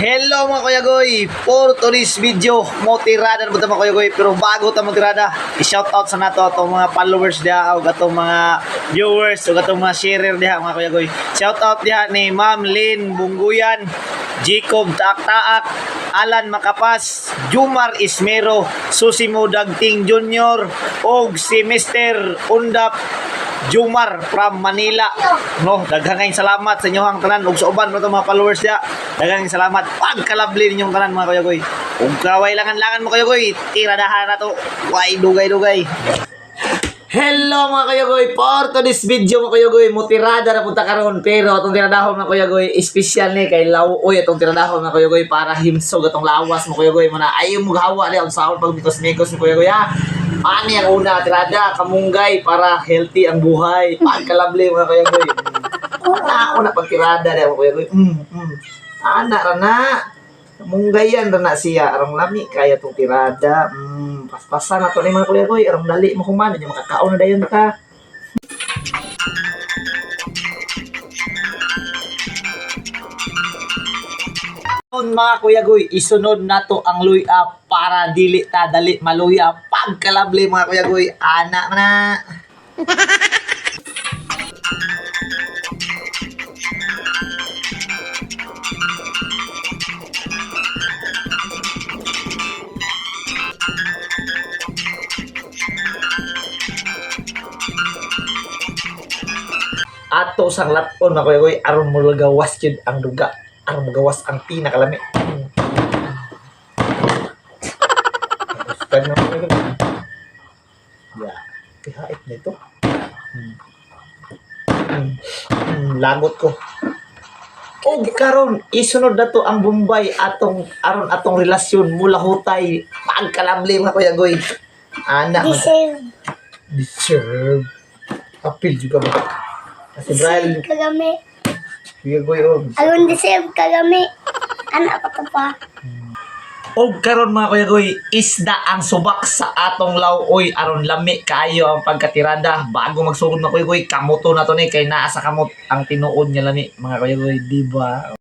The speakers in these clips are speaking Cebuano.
Hello mga Kuya Goy! For today's video, mo tirada na mga Kuya Goy. Pero bago ta mo tirada, i-shout out sa nato atong mga followers diha og atong mga viewers ug atong mga sharer diha, mga Kuya Goy. Shout out diha ni Ma'am Lynn Bungguyan, Jacob Taak-Taak, Alan Makapas, Jumar Ismero, Susimo Dagting Jr., og si Mr. Undap Jumar from Manila. No, daghang kayong salamat sa inyong tanan ug sa uban mo mga followers diha. Daghang salamat. Pagkalabli ninyong tanan, mga kuya goy. Ug kaway langan-langan mo, kuya goy, tiradahan na to. Way dugay-dugay. Hello mga kuya goy, for today's video, mga kuya goy, mutirada na punta karon, pero atong tiradahon, mga kuya goy, espesyal ni kay lawoy atong tiradahon, mga kuya goy, para himsog atong lawas, mga kuya goy, mana ayaw mo gawa di ang sahod pag mikos-mikos, mga kuya goy, ha. Ani ang una tirada, kamunggay para healthy ang buhay. Pagkalabli, mga kuya goy. Una una pagtirada di, mga kuya goy. Ana ra na. Munggayan ra na siya arong lami kaya tong tirada. Paspasan na to ni, mga kuya goy, arong dali mo human nya makakaon na dayon ta. Mga kuya goy, isunod nato ang luya para dili ta dali maluya. Pagkalabli, mga kuya goy, ana man na. Ato sang laton, mga kuya goy, aron mo gawas gyud ang duga, aron mo gawas ang pinakalami. Gusto mo, mga kuya goy? Yeah. Kaya na ito. Lagot ko. Og karon isunod na to ang Bombay atong aron atong relasyon mula hutay. Pagkalabli, mga kuya goy. Ana man. Deserve. Deserve. Apil juga ba? Kasi Brian, Kagami. Kuya Goy, oh. Alon deserve kagami. Anak ko to pa. Og karon, mga kuya goy, isda ang subak sa atong lawoy aron lami kaayo ang pagkatirada. Bago magsugod, mga kuya goy, kamoto na to ni kay naa sa kamot ang tinuod nga lami, mga kuya goy, di ba?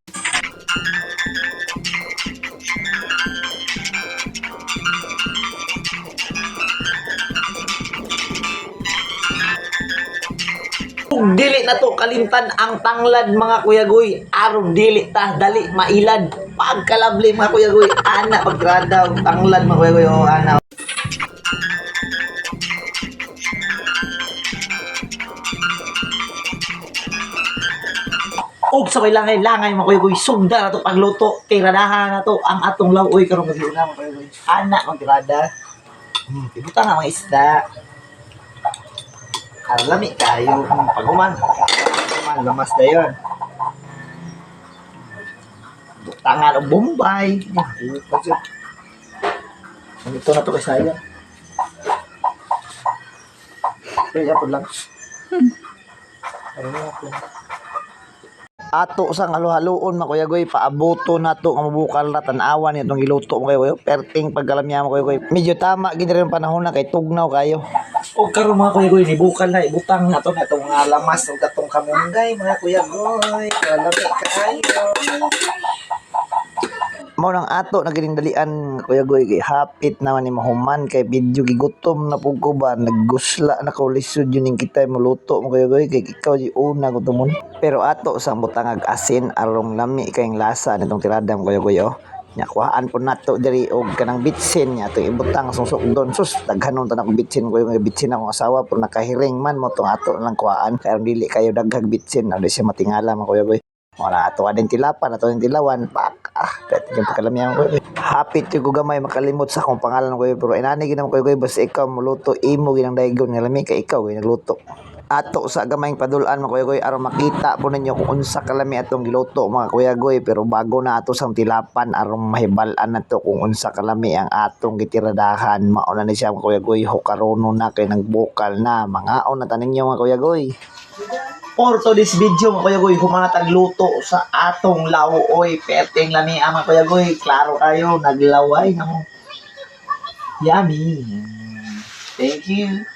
Ug dili na to kalimtan ang tanglad, mga kuya goy, aron dili ta dali mailad. Pagkalabli, mga kuya goy, ana paggrada og tanglad, mga kuya goy, oh, ana. Og sa may langay-langay, mga kuya goy, sugda na to pagluto, tiradahan na to ang atong lawoy karong gabi una, mga kuya goy. Ana magtirada. Ibuta nga mga isda. Aron lami kayo paghuman. Paghuman, lamas dayon. Butangan og Bombay. Ito na to kay sayang. Kaya po lang. Ano na po? Ato sang halo-haloon, mga kuya goy, paaboto na to nga mabukal na tan-awan ni atong giluto, mga kuya goy, perting pagkalamya, mga kuya goy. Medyo tama gid rin panahon na kay tugnaw kayo. Og karon, mga kuya goy, nibukal na, ibutang na to na itong mga lamas ug atong kamunggay, mga kuya goy. Kalami kayo. Mao nang ato na gining dalian, Kuya Goy, kay hapit naman ni mahuman kay video gigutom na pug ko ba, naggusla na ko, lisod yun ning kita moluto mo, Kuya Goy, kay ikaw di una gutomon. Pero ato sa butangag asin arong lami kayong lasa nitong tirada mo, Kuya Goy, oh. Nya kuhaan po nato diri og kanang bitsin nya ato ibutang sa sukdon. Sus, daghanon ta na bitsin ko, yung bitsin akong asawa pero nakahiring man mo tong ato lang kuhaan kay aron dili kayo daghag bitsin, ano siya matingala, mga Kuya Goy. Wala ato ading tilapan, ato ading tilawan, pak, ah, pwede yung pagkalamihan ko. Hapit yung ko gamay makalimot sa akong pangalan ko, pero inani ginam ko, basta ikaw muluto, imo ginang daygon nga lami kay ikaw gyud nagluto. Ato sa gamayng padulan, mga kuya goy, aron makita po ninyo kung unsa kalami atong giluto, mga kuya goy. Pero bago na ato sang tilapan aron mahibal-an nato kung unsa kalami ang atong gitiradahan. Mao na ni siya, mga kuya goy, hukarono na kay nagbukal na, mangaon na ta ninyo, mga kuya goy. For to this video, mga kuya goy, humanatag luto sa atong lawoy, perteng lami ang mga kuya goy, klaro kayo, naglaway na mo. Yummy. Thank you.